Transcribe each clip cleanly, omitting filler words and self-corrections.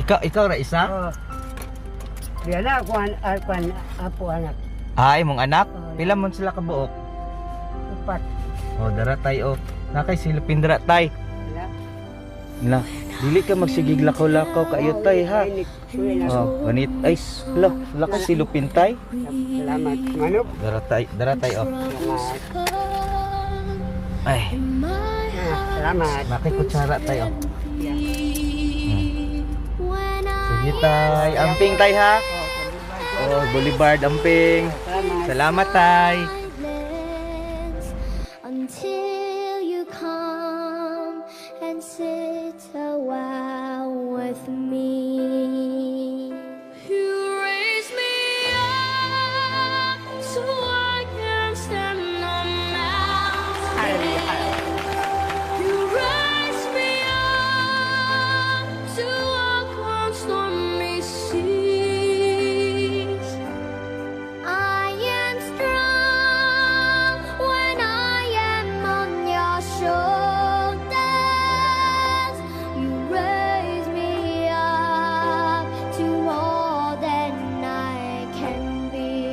Ikaw ra isa? Oh. Diya na ako kuan apo anak. Ah, imong anak? Oo. Pila man sila kabuok? Upat. Oh, dara tay oh. Nakay silupin dara tay. Wala. Na, dili ka magsigig lakaw-lakaw kayo tay ha. Init. Suwi na. Oh, ganit ay, lo, wala ka silupin tay. Salamat. Manok. Dara tay oh. Salamat. Ay, Ah, salamat. makikutsara tay oh. Yeah. Sige tay, amping tay ha. Oh, Boulevard amping. Salamat. Salamat tay. Until you come and sit a while with me. You raise me up so I can stand on mountains. You raise me up to walk on stormy seas. I am strong when I am on your shoulders. You raise me up to more than I can be.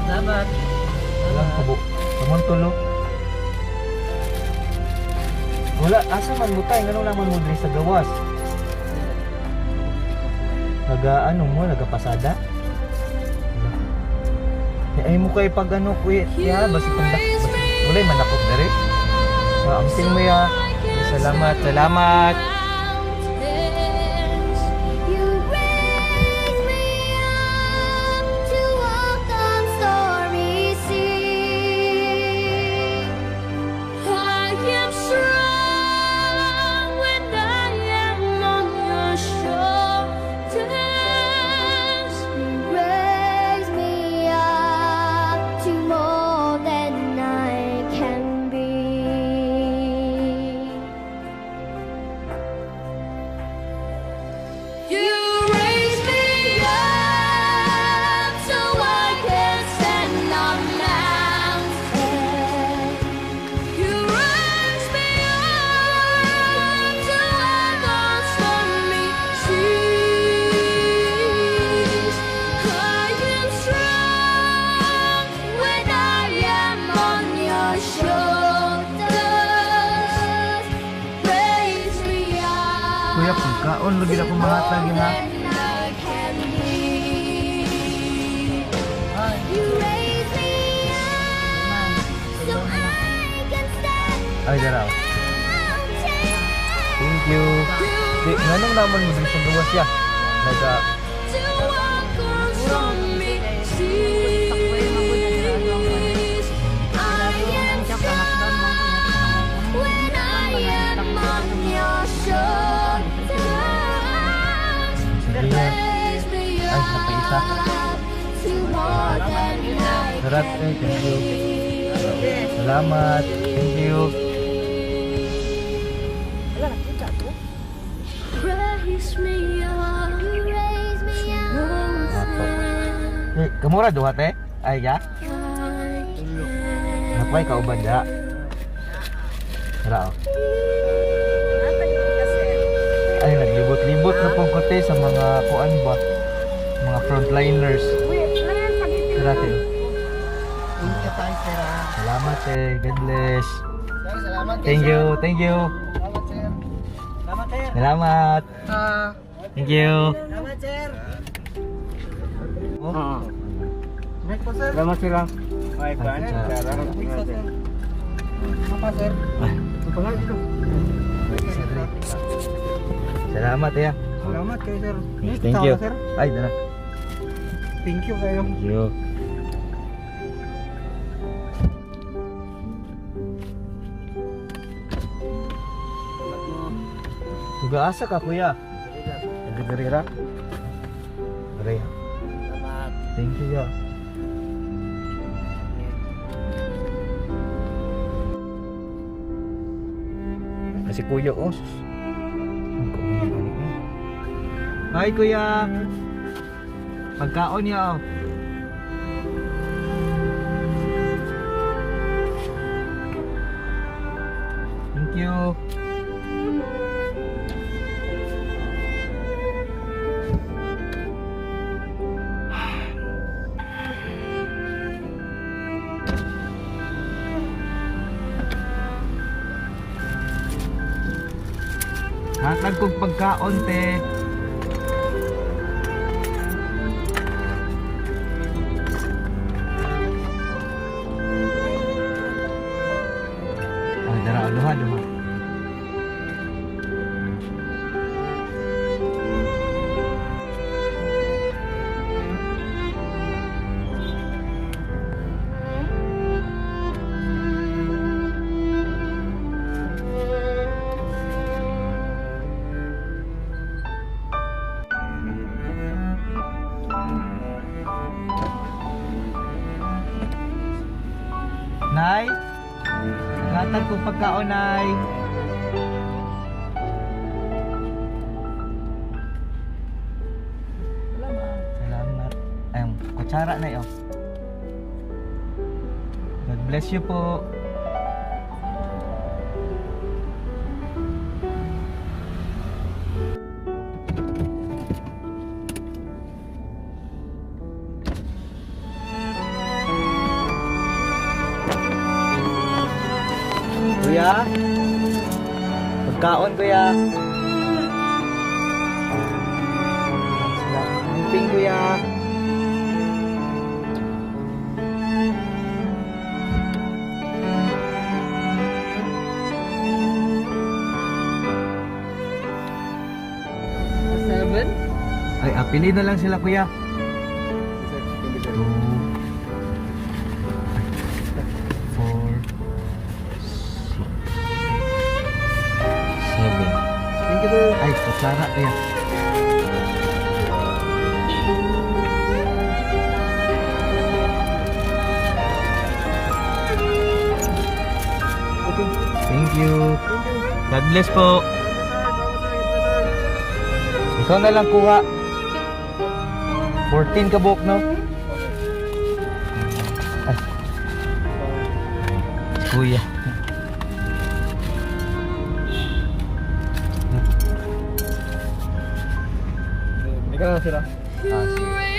Salamat. Walang kabo. Kamon tulo. Wala, asa man mo tay? Ngano naman mo diri sa gawas? Naga ano mo, nagapasada? Wala. Eh, ay mo kay pag ano kuya, ya basi pag wala manakot diri. Ah, amping mo ya. Salamat, salamat. Mountains. You raise me up to walk on stormy seas. I am strong when I am on your shoulders. You raise me up to more than I can be. You raise me up so I can stand on mountains. You raise me up to walk on stormy seas. I am strong when I am on your shoulders. Raise me up. Kuya, pagkaon lagi na akong mahatag yun, ha? Than I can be. You raise me up so I can stand Ay, dara. mountains. Thank you. Di, nganong naman mo diri sa gawas ya? Naga To walk on stormy seas. I am strong when I am on your shoulders. Sige ya. Raise me Ay, napaisa. up to more than I Darat, can eh, thank you. be. Salamat. Thank you. Raise me up. You raise me up. Eh, kamura duha te? Ay ya. Napay kauban ya. Tara oh. Ay, naglibot-libot na po ko te sa mga kuan ba? Mga frontliners. Tara te. Thank you tayo, sir. Ah. Salamat eh. God bless. Sir, salamat. Thank you. Thank you. Salamat, sir. Salamat, sir. Salamat. Ah, Thank you. salamat, sir. Oh. Next po, sir. Salamat, sir. Ay, kuan, sir. Apa, sir? Ay, Ito nga dito. salamat ya. Salamat kayo, sir. Thank you. Sir. Ay, dara. Thank you kayo. Thank you. Tugaasa ka, kuya. Diri ra. Diri. Salamat. Thank you, ya. Kasi kuya, oh. Sus. Ang kaon niya, ani, eh. Hi, kuya. Pagkaon niya, oh. Thank you. Hatag kog pagkaon, te. Ah, dara, duha, duha. Nay? Hatag kog pagkaon, Nay. Salamat. Ayun, kutsara na oh. God bless you po. Kuya? Pagkaon, kuya. Amping, kuya. 7? Ay, pili na lang sila, kuya. 2, 4, 6, 7. Thank you, sir. Ay, kutsara, kuya. Okay. Thank you. God bless po. Ikaw na lang kuha. 14 ka buok, no? Ay. Kuya. Ikaw na sila. Ah, sige.